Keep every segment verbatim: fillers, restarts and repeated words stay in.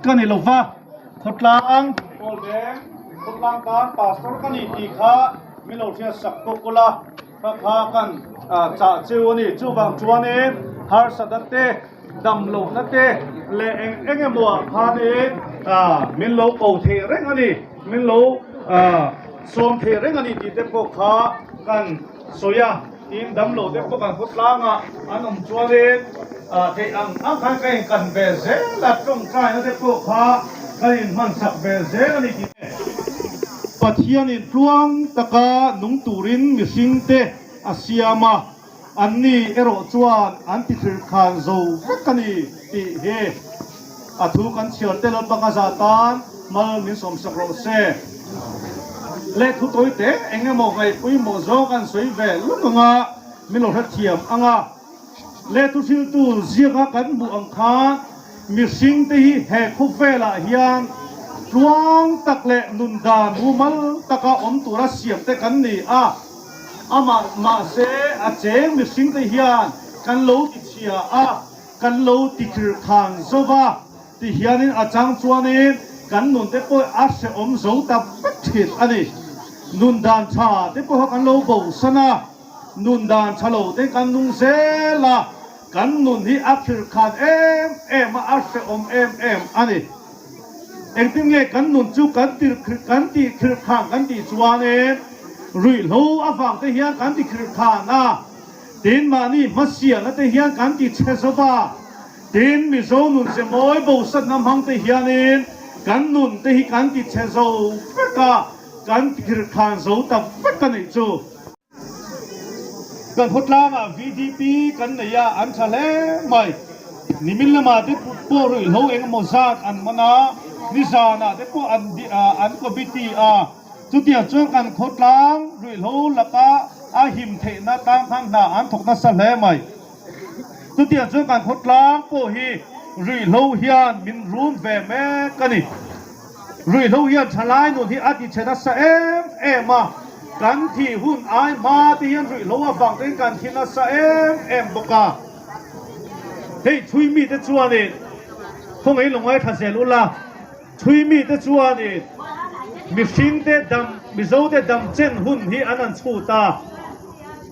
Ka ni lo va, Khawtlang, Kawlbeng, Khawtlang kan pastor ka ni ti kha mi lo hriatsak kawk ula, kha kha kan, ah, cah ceu a ni. Chuvang chuanin harsa dante, dam lohnate leh eng eng emaw ah khanin, ah, min lo ko thei reng a ni, min lo, ah, sawm thei reng a ni tihte pawh kha kan sawi a. Tin, dam lote pawh kan khawtlangah an awm chuanin, ah, theih ang ang khan ka inkan ve zel a, ṭawngṭainate pawh kha kan inhmansak ve zel a ni tih. Pathianin tluang taka nung turin mihringte a siam a, anni erawh chuan an tikhirhkhan zo vek a ni tih hi a thu kan chhiarte Lalpa ka zatan mal min sawmsak rawh se. Leh thu tawite eng emaw ngaihpui mawh zawng kan sawi ve lawk ang a, min lo hrethiam ang a. Leh thu hriltu ziaka kan hmuh ang khan, mihringte hi he khawvelah hian tluang tak leh nundan mumal taka awm tura siamte kan ni a, amah mahse a cheng mihringte hian kan lo tichhia a, kan lo tikhirhkhan zo va, ti hianin a chang chuanin kan nunte pawh a hrehawm zo ta vek ṭhin a ni. Nundan ṭha te pawh kha kan lo bosan a, nundan ṭha lo te kan nung zel a, kan nun hi a khirhkhan em em a, a hrehawm em em a ni. Engtin nge kan nun chu kan ti, kan tikhirhkhan kan tih chuanin, ruihhlo avang te hian kan tikhirhkhan a, tin mahni hmasialna te hian kan tichhe zo va, tin Mizo nun ze mawi bosanna hmang te hianin kan nun te hi kan tichhe zo vek a, kan tikhirhkhan zo ta vek a nih chu. Kan khawtlangah V D P kan nei a, an ṭha hle mai. Nimin lamah te pawh ruihhlo engemaw zat an man a, nizanah te pawh an di-, a, an committee a. Chutiang chuan kan khawtlang ruihhlo laka a him theihna tangkhan hna an thawk nasa hle mai. Chutiang chuan kan khawtlang pawh hi ruihhlo hian min rum ve mek a ni. Ruihhlo hian ṭhalai nun hi a tichhe nasa em em a, kan thih hun ai hma te hian ruihhlo avang te kan thi nasa em em bawk a. Hei, chhui mite chuanin khawngaih lo ngaithla zel ula. Chhui mite chuanin mihringte dam, Mizote dam chen hun hi an han chhut a.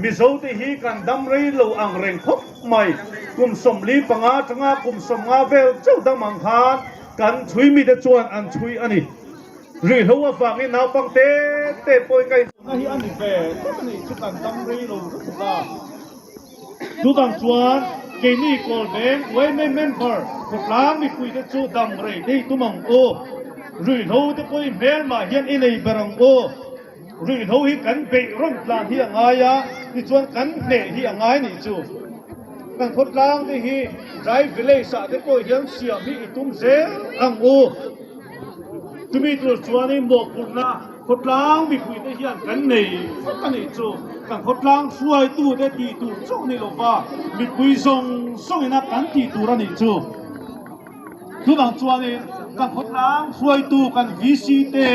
Mizote hi kan dam rei lo ang reng khawp mai. Kum sawmli panga aṭanga kum sawmnga vel chauh dam ang khan kan chhui mite chuan an chhui a ni. Ruihhlo avangin naupang te te pawh ka in hi a ni ve. Tuk a nih chu kan dam rei lo lutuk a. Chutang chuan keini Kawlbeng Y M A member khawtlang mipuite chu dam rei te hi tum ang u. Ruihhlo te pawh i hmel mah hian i nei ber ang u. Ruihhlo hi kan beih rawn tlan hi a ngai a, tichuan kan hneh hi a ngai nih chu. Kan khawtlang te hi dry village-ah te pawh hian siam hi i tum zel ang u. Chumi tur chuan in mawhphurhna khawtlang mipuite hian kan nei vek a nih chu. Kan khawtlang hruaitute tih tur chauh ni lo va, mipui zawng zawngin a kan tih tur a nih chu. Chutang chuan in kan khawtlang hruaitu kan V C te,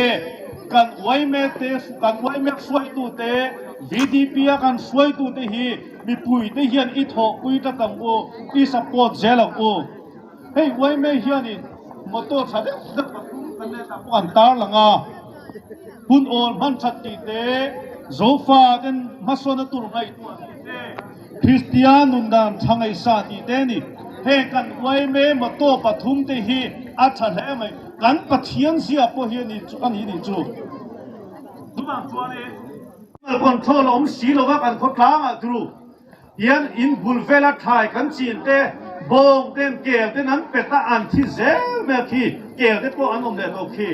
kan Y M A te, kan Y M A hruaitute, V D P a kan hruaitute hi mipuite hian i thawhpui tlat ang u, i support zel ang u. Hei, Y M A hianin motor ṭha deuh deuh pathum kan nek ah pawh an tarlang a. Hun awl hman ṭhat tihte, Zofa ten hmasawnna tur ngaihtuah tihte, Kristian nundan ṭha ngaihsa tihte ni. Hei, kan Y M A motor pathum te hi a ṭha hle mai. Kan Pathian zia pawh hi a ni chu, a ni, ni chu. Chuvang chuanin control a awm si lova kan khawtlangah turu hian in bul vela thlai kan chin te, bawng ten kel ten an pet a, an thi zel mek khi, kel te pawh an awm leh tawh khi.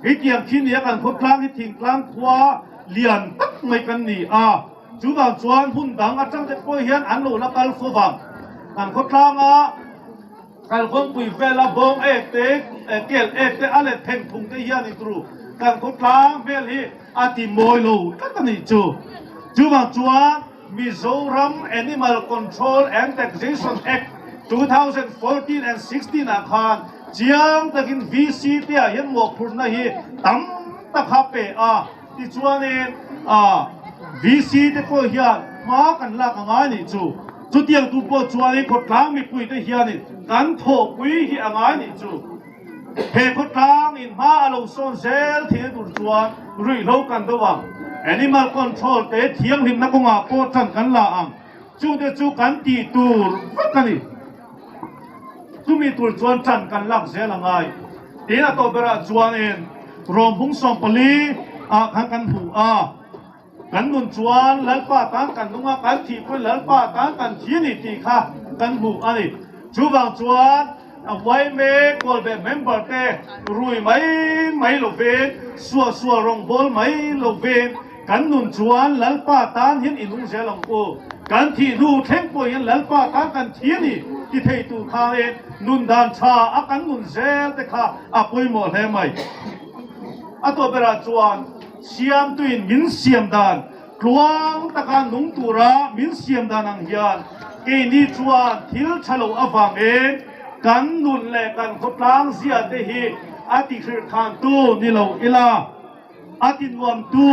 Hetiang khi nia kan khawtlang hi thingtlang khua lian tak mai kan ni a. Chuvang chuan hun dang aṭang te pawh hian an lo la kal fo vang. Kan khawtlanga Kalkawngpui vela bawng ek te, eh, kel ek te a let thengphung te hian in turu kan khawtlang hmel hi a ti mawi lo tlat a nih chu. Chuvang chuan Mizoram Animal Control and Taxation Act two thousand fourteen and sixteen ah khan chiang takin V C te ah hian mawhphurhna hi tam tak kha pe a, tichuanin, a, V C te pawh hian hma kan lak a ngai nih chu. Chutiang tu pawh chuanin khawtlang mipuite hianin kan thawhpui hi a ngai nih chu. He khawtlang in hma a lo sawn zel thei tur cuan ruih lo kan do ang. Animal control te thianghlimna kongah pawh ṭan kan la ang. Cute cu kan tih tur vek a ni. Cumi tur cuan ṭan kan lak zel a ngai. Tin a tawh berah cuan in Rom bung sawmpali ah khan kan hmuh a, kan nun cuan Lalpa tang kan nung a, kan thih pawhin Lalpa tang kan thi a ni ti kha kan hmuh a ni. Cuvang cuan a Y M A Kawlbeh member te rui mai mai lovin, sualsual rongbawl mai lovin, kan nun cuan Lalpa tang hin i nung zel ang u. Kan thih hnu thleng pawh hin Lalpa tang kan thi a ni ti thei tu kha in nundan ṭha a kan nun zel te kha a pawimawh hle mai. A tawh berah cuan siamtu in min siam dan tluang taka nung tura min siam dan ang hian keini cuan thil ṭha lo avangin kan nun le kan khawtlang ziate hi a tihrilhkhantu ni lo ila, a tinuamtu,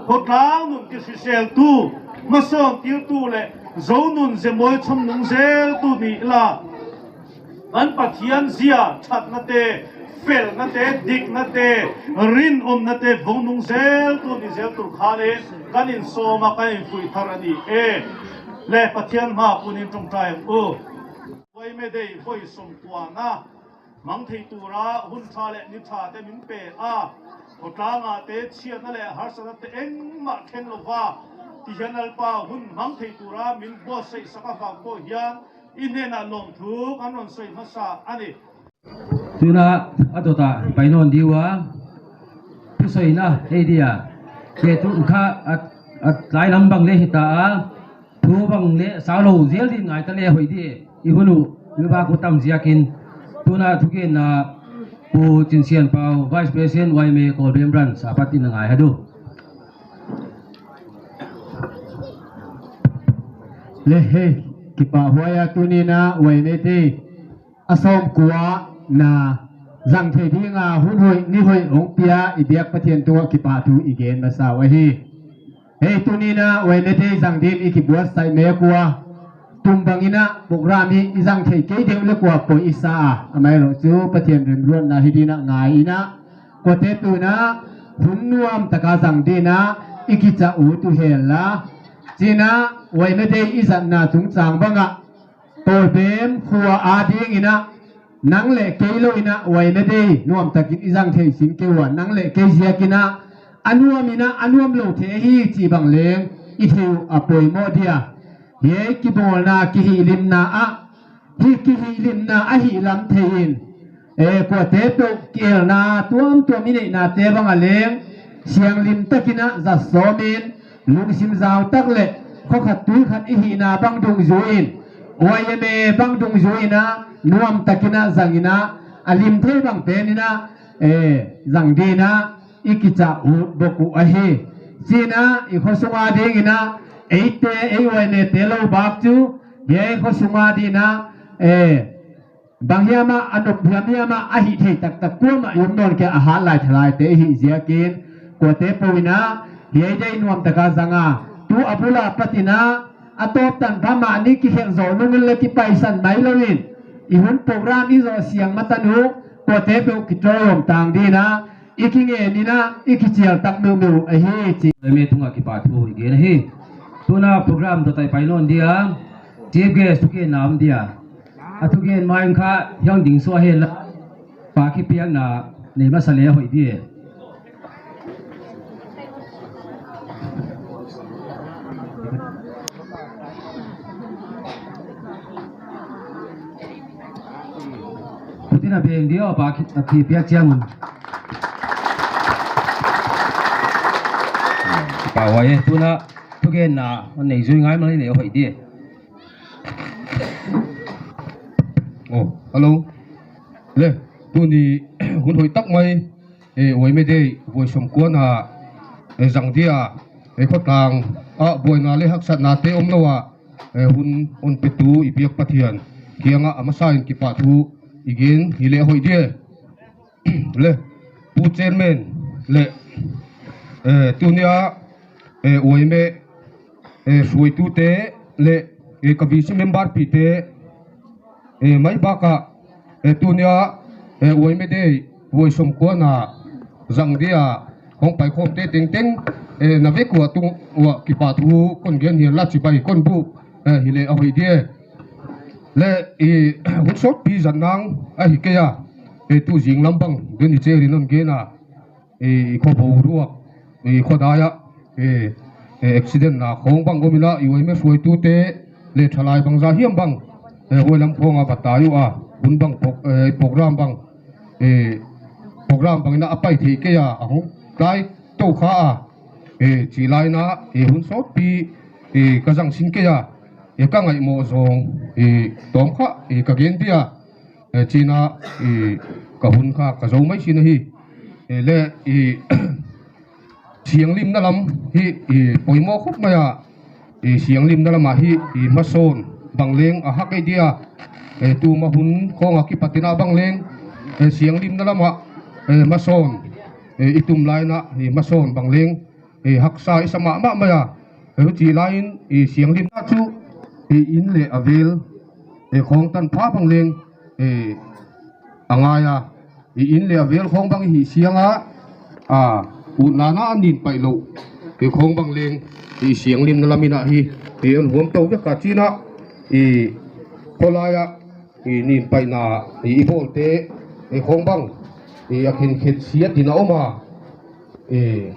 khawtlang nun tihriseltu, hmasawn tirtu le Zo nun zemawi chawm nung zeltu ni ila, kan Pathian zia ṭhatnate, felnate, diknate, rinumnate vong nung zeltu ni zel tur khan in kan insawm a, kan infuih thar a ni e. Le Pathian hma punin ṭawngṭai ang u. Vaimedei vawi sawmkuana hmang thei tura hun ṭha le ni ṭha te min pe a, khawtlanga te chhiatna le harsatna te engmah thleng lo va, tihian Lalpa hun hmang thei tura min buatsaihsak avang pawh hian i hnenah lawmthu kan rawn sawi hmasa a ni. Tuna a dawtah pai nawn diu a, thusawina ei dia, ke tu kha a, a tlai lam bang le hi ta a, thu bang le sau lo zel din ngai ta le hoih di, i hun uh, i bak uh tam ziakin, tuna thugenna Pu Cin Sian Pau, Vice President Y M A Kawlbem Branch, a pat in a ngai ha du. Le hei, kipahhuai a tunina Y M A te a sawmkua na zang thei dinga hun hoih ni hoih hong pia i biak Pathian tungah kipah thu i gen masa uh ahi. Hei tunina Y M A te zang din i kibuatsaih mek uh a, tum bangina program hi i zang thei kei deuh le kua poi i sa a, amaherawhchu Pathian remruatna hi dinah ngai inah, kuate tuna hun nuam taka zang dinah i kicah uh tu hel la, cina Y M A te i zatna chungchang bangah Kawlbem khua a dinginah nang le kei lo inah Y M A te nuamtakin i zang thei sin kei uh a, nang le kei ziakinah a nuam inah a nuam lo thei ahi cih bang leng i thei uh a pawimawh dia. Hi kibawlna kihihlimna ah, hi kihihlimna ahi lam thei in, e, kuate peuh kielna tuamtuam i neihnate banga leng sianglim takinah zat sawmin, lungsim zau tak le khuakhat tuikhat i hihna bang dungzui in, Y M A bang dungzui inah nuam takinah zanginah a lim thei bang peninah, e, zang dinah i kicah ut bawk uh ahi. Cinah i khuasunga dinginah eite ei Y M A te lo bak cu, hi ei khuasunga dinah, e, bang hiamah a nop hiam hiamah a hih thei taktak kuamah i um nawn kei a hat lai thalaite i hih ziakin kuate pawh inah hi ei dei nuam taka zanga tu a bula patinah a tawptan pha mahni kikhelh zawh nungin le kipaisan mai loin i hun program i zawh siang matan uh kuate peuh kiṭawlawm tang dinah i kingen inah i kicial tak meuhmeuh ahi ci. Leme tungah kipah thu i gen ahi. Tuna program tawh taih pai nawn dia, chief guest thugenna om dia. A thugen mai kha hiang ding suah hen la, pa kipiakna nei masa le a hoih dia. Putin a beng dia, pa ki, a kipiak ciang un. Pa huai e, tuna thugenna a nei zui ngai mah le a hoih dia. Oh, hello. Le, tuni hun hoih tak mai, e, Y M A te vawi sawmkuana, e, zang dia, e, khawtlang ah buaina le haksatnate om lo ah, e, hun hon petu i biak Pathian kiangah a masa in kipah thu i gen hi le a hoih dia. Le, Pu Chairman le, e, tunia, e, Y M A, e, suaitute le, e, ka V C member pite, e, mai bakah, e, tunia Eh, uai me dei, uai somkuana zang dia hong pai khawmte tengteng, eh, na vek uah tung uah kipahthu kon gen hian la, cibai kon buk, eh, hileh a hoih dia. Le i hun sawtpi zan nang ahi kei a, eh, tu zing lam bang den i cherin hon gen a, i khuaboruak, i khuadai ah, i, i accident na khawng bang om ina, i uai me suaitute le thalai bangza hiam bang, eh, huai lam khawng a va tai uh a, hun bang pok-, eh, program bang, eh, program bang ina a pai thei kei a, a hong tai to kha a, eh, ci lai ina, eh, hun sawtpi, eh, ka zang sin kei a, eh, ka ngaihmawh zawng, eh, tawm kha, eh, ka gen dia. Eh, cina, eh, ka hun kha ka zo mai sin ahi. Eh, le, eh, sianglimna lam hi, eh, poimaw khop mai a, eh, sianglimna lamah hi, eh, hmasawn bang leng a hak ei dia. Eh, tuma hun khawnga kipatina bang leng, eh, sianglimna lamah, eh, hmasawn, eh, i tum laina, eh, hmasawn bang leng, eh, haksa i sa mahmah mai a. Eh, huci laiin, eh, sianglimna cu, eh, inn le a vel, eh, khawng tanpha bang leng, eh, a ngai a, i inn le a vel khawng bang i hih sianga, a, utna na a nin paih loh, i khawng bang leng, i sianglimna lam ina hi, i an huam to vek a cina, i khawlai ah, i nin paihna, i, i bawlte, i khawng bang, i a khenkhet siat dina om a, eh,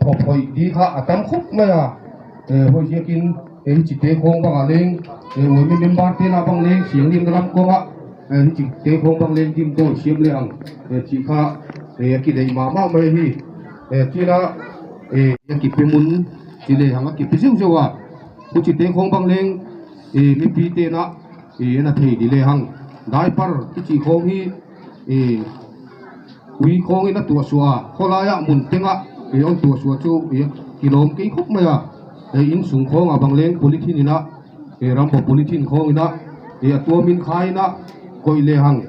thawphoih di kha a tam khop mai a, eh, huaiziakin, eh, hicite khawng bangah leng, eh, uai me member tena bang leng, sianglimna lam kawngah, eh, hicite khawng bang leng, dim tawi siam le ang, eh, cih kha, eh, a kideih mahmah mai hi, eh, cina, eh, a kipi mun, ci le hang a kipi ziauziau a, hucite khawng bang leng, eh, mipi tena, eh, na thei di le hang, diaper, i cih khawng hi, eh, ui khawngin a tuahsuah a, khawlai ah mun tengah, eh, hong tuahsuah cu, eh, kilawm kei khop mai a, eh, inn sung khawngah bang leng polythene inah, eh, rubber polythene khawng inah, eh, a tuamin khai inah, koih le hang,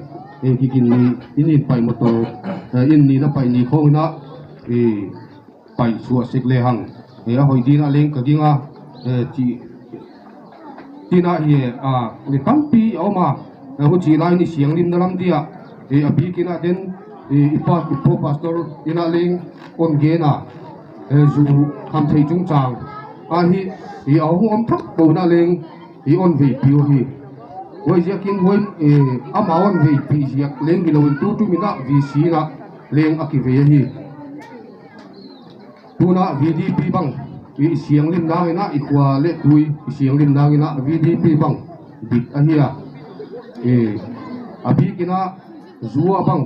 eh, kikin ni, inn in paih motor, eh, inn ni na paih ni khawng inah, eh, paih suah sek le hang, eh, a hoih dina leng ka ging a, eh, ci, tina hi, ah, ni tampi a om a, eh, huci lai ni sianglimna lam dia, eh, a bik ina den, eh, i pa, i pa pastor ina leng on gen a, eh, zu kham thei cungcang a hi, eh, a hong om thak ko ina leng, i on veipi uh hi. Huaiziakin huai, eh, ama on veipi ziak leng hi loin tu tum ina V C ina leng a kivei ahi. Tuna V D P bang, i sianglim nangina, i khua le tui i sianglim nangina V D P bang dik ahi a. Eh, a bik ina zu ah bang,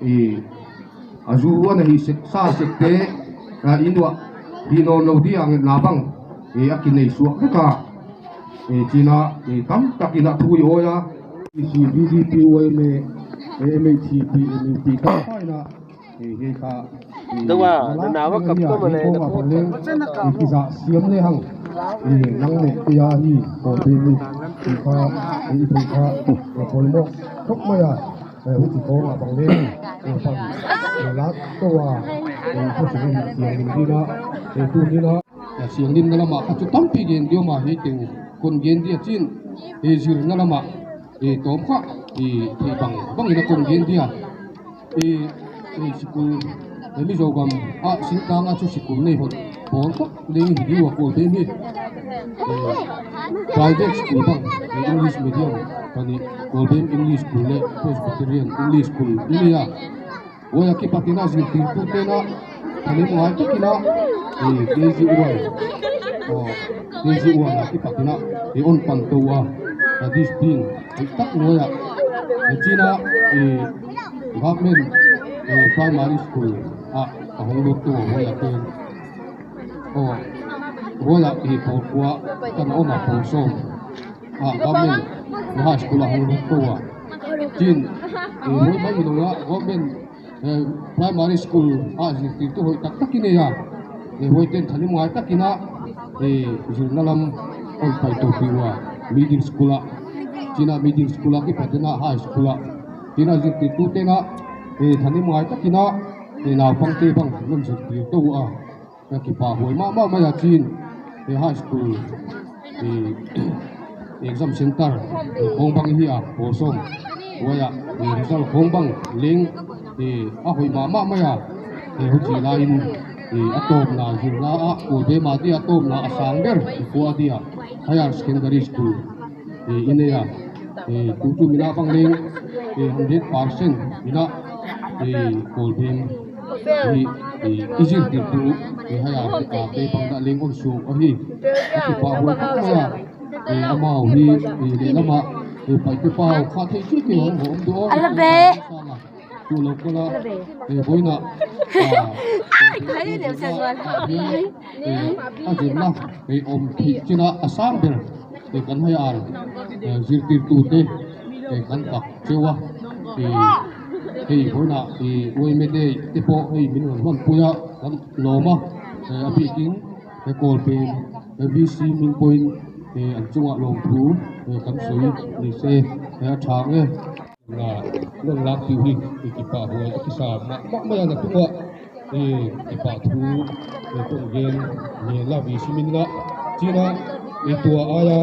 eh, a zu a na hih sek, sa sekte, ah, inn uah hih nawn lo ding a ngetna bang, eh, a kinei suak vek a. Eh, cina, eh, tamtak ina thu i awi a. I si V D P, Y M A, eh, M H C P, M U P, ka pa ina, eh, hei kha, eh, Dua, na la, na na wa kap ko ma le, na ko ma leng, eh, kiza siam le hang. Eh, nang le, eh, a hi, ko pe ni, eh, kha, eh, i thei kha, eh, poimaw khop mai a. Eh, huci khawngah bang le, eh, pan, eh, lak to a, eh, khuasung in sianglim dina, eh, tu dina. Eh, sianglimna lamah kha cu tampi gen deuh mah hi teng kon gen dia cin, eh, zirna lamah, eh, tawm kha, eh, thei bang, bangin a kon gen dia. Eh, eh, sikul, eh, Mizogam ah singtang ah cu sikul nei hot pawl tak ding hi ding uh a, Kawlbem hi. Eh, private school bang, eh, English medium, panih Kawlbem English School le Presbyterian English School i nei a. Huai a kipat ina zirtirtu tena thanem ngai tak ina, eh, K G one, oh, K G one a kipat ina, eh, on pan to a, eh, discipline, eh, tak nuai a, eh, cina, eh, government, eh, primary school ah a hong lut to a, huai a ten. Oh, huai a, eh, pawl kua kan om a, pawl sawm. Ah, government high school a hong lut ko a. Cin, eh, huai mai hi lo a, government, eh, primary school ah zirtirtu hoih taktak i nei a. Eh, huai ten thanem ngai tak ina, eh, zirna lam on pai to pi ua, middle school ah. Cina middle school a kipat ina high school ah. Cina zirtirtu tena, eh, thanem ngai tak ina, eh, naupangte bang non zirtir to a. Ka kipahhuai mahmah mai a cin, eh, high school, eh, exam center, eh, khawng bang hi a, pawl sawm. Huai ah, eh, result khawng bang leng, eh, a hoih mahmah mai a, eh, huci lai-in, eh, a tawpna zilna ah Kawlbem a dia tawpna a sang ber i khua dia Higher Secondary School, eh, i nei a, eh, tutu minah bang leng, eh, hundred percent inah, eh, Kawlbem i, eh, i ziltirtu, eh, Higher Secondary bang dah leng om suak ahi. A kipahhuai tak mai a, eh, amau hi, eh, lehlamah, eh, paite pau kha thei ci kei hong hawm duh aw. A la ve. Cu lo kala, eh, boina, ah, eh, a zenna, eh, om thei cina a sang ber, eh, kan Higher, eh, ziltirtute, eh, kan kak ceu a, eh, hei boina, eh, uai mede te pawh hei min hon hon pui a kan lawm a, eh, a bikin, eh, Kawlpem, eh, V C min pawhin, eh, an cungah lawmthu, eh, kan soi ni se, eh, a thang e. Na, nong lak piu hi, i kipahhuai a kisa mahmah mai a na tungah, i kipah thu, i kong gen, i la V C min la, cina, i tua aia,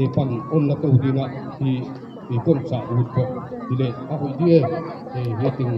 i pan on na to dina, i, i kong sa ut ko, i le, a hoih di e, i, i ting,